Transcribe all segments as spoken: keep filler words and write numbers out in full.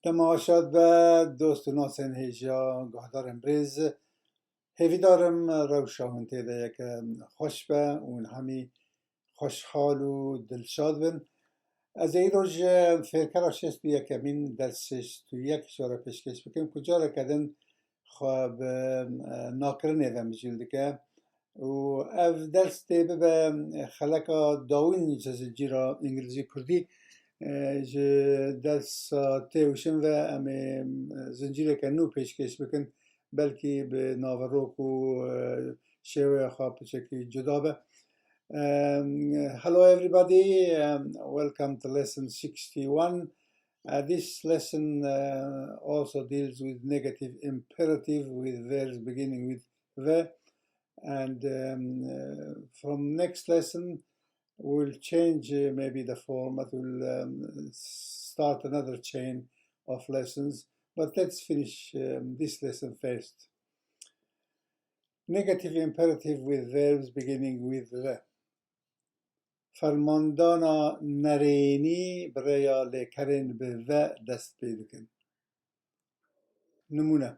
Dema şad be, dost û nasên hêja guhdarên birêz. Hêvîdarim rewşa hûn tê de yeke xweş be û hemî xweşhal û dilşad bin. Ez ê îro ji fêrkera şêst û yekemîn, ders şêst û yek ji we re pêşkêş bikim, ku careke din xwe bi, e, nakirinê ve mijûl dike. Û ev ders dê bibe xeleka dawîn ji zincîra îngilîzî kurdî. E, ji dersa tê û şin ve em ê zincîreke nû pêşkêş bikin. Belkî bi naverok û, e, şêweya xwe piçekî cuda be. Um, hello everybody, um, welcome to lesson sixty-one. Uh, this lesson, uh, also deals with negative imperative with verbs beginning with ve. And, um, uh, from next lesson, we'll change, uh, maybe the format. We'll, um, start another chain of lessons. But let's finish, um, this lesson first. Negative imperative with verbs beginning with ve. Fermandana nerênî bi rêya lêkerên bi ve dest pê dikin. Nimûne: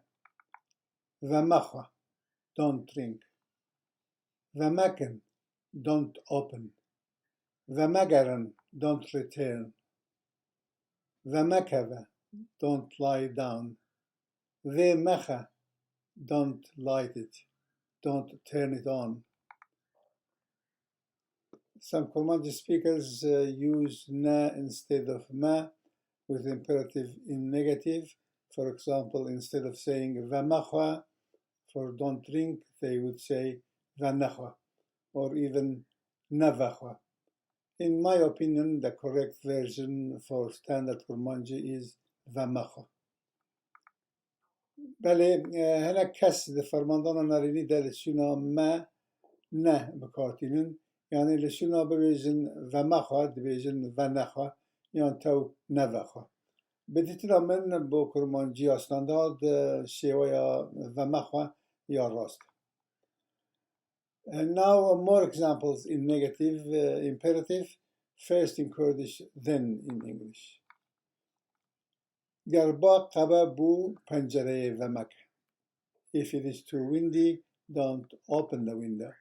vemexwe, don't drink. Vemekin, don't open. Vemegerin, don't return. Vemekeve, don't lie down. Vê mexe, don't light it, don't turn it on. Some Kurmanji speakers, uh, use ne instead of me with imperative in negative. For example, instead of saying vemexwe for don't drink, they would say venexwe or even nevexwe. In my opinion, the correct version for standard Kurmanji is vemexwe. Belê, e, hinek kes di fermandana nerênî de li şûna me ne bi kar tînin. Yanî li şûna bibêjin vemexwe, dibêjin venexwe yan tew nevexwe. Bi dîtina min bo Kurmanciya standard, e, şêweya vemexwe ya rast. And now, uh, more examples in negative, uh, imperative, first in Kurdish, then in English. Ger ba qebe bû, pencereyê vemeke. If it is too windy, don't open the window.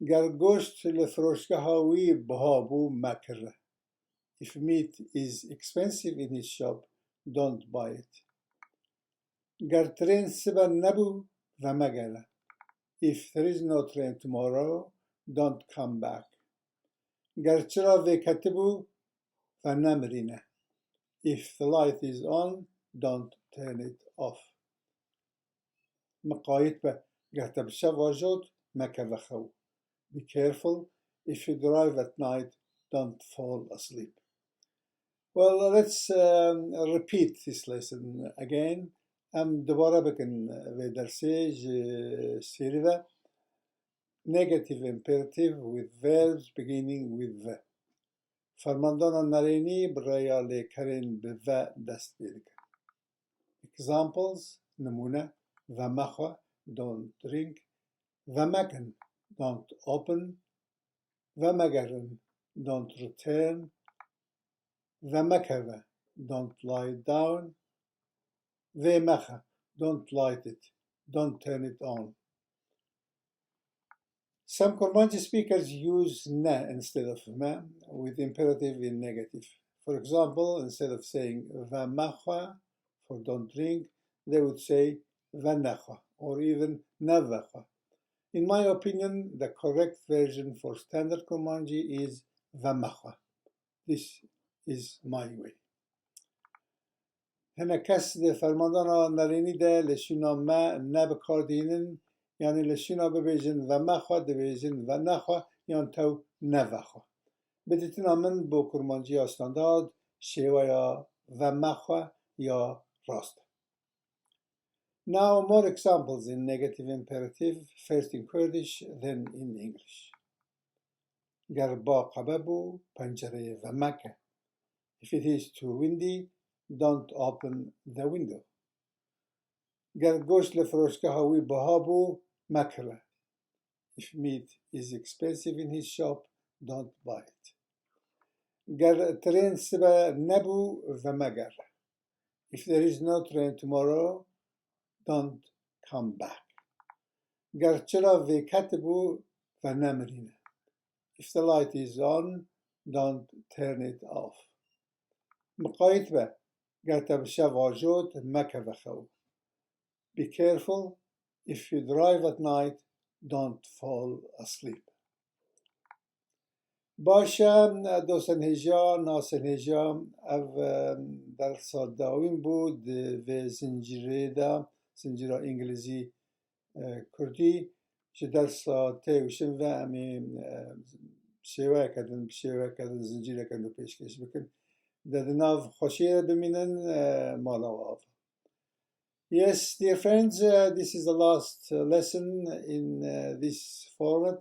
Ger goşt li firoşgeha wî biha bû, mekire. If meat is expensive in his shop, don't buy it. Ger trên sibe nebû, vemegere. If there is no train tomorrow, don't come back. Ger çira vêketibû, venemirîne. If the light is on, don't turn it off. Miqayît be, ger te bi şev ajot, mekeve xew. Be careful, if you drive at night, don't fall asleep. Well, let's, um, repeat this lesson again. Em dubare bikin vê dersê ji serî ve. Negative imperative with verbs beginning with ve. Fermandana nerênî bi rêya lêkerên bi ve dest pê dike. Examples, nimûne: vemexwe, don't drink. Vemekin, don't open. Vemegerin, don't return. Vemekeve, don't lie down. Vêmexe, don't light it, don't turn it on. Some Kurmanji speakers use ne instead of me with imperative in negative. For example, instead of saying vemexwe for don't drink, they would say venexwe or even nevexwe. In my opinion, the correct version for standard Kurmanji is vemexwe. This is my way. Hinek kes di fermandana nerênî de li şûna me ne bi kar dihînin, yanî li şûna bibêjin vemexwe, dibêjin venexwe yan tew nevexwe. Bi dîtina min bo Kurmanciya standard şêweya vemexwe ya rast e. Now more examples in negative imperative, first in Kurdish, then in English. Ger ba qebe bû, pencereyê vemeke. If it is too windy, don't open the window. Ger goşt li firoşgeha wî biha bû, mekire. If meat is expensive in his shop, don't buy it. Ger trên sibe nebû, vemeger. If there is no train tomorrow, don't come back. Ger çira vêketibû, venemirîne. If the light is on, don't turn it off. Miqayît be, ger te bi şev ajot, mekeve xew. Be careful, if you drive at night, don't fall asleep. Baş e, dostên hêja, nasên hêja, ev, e, dersa dawîn bû di vê zincîrê de, zincîra îngilîzî, e, kurdî. Ji dersa tê û şin ve em ê, e, şêweyeke din, bi şêweyeke din zincîreke nû pêşkêş bikin. De di nav xweşiyê de bimînin, e, mala we ava. Yes, dear friends, uh, this is the last, uh, lesson in, uh, this format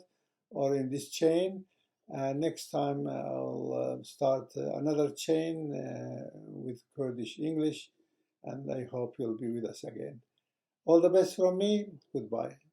or in this chain. Uh, next time I'll, uh, start, uh, another chain, uh, with Kurdish English, and I hope you'll be with us again. All the best from me. Goodbye.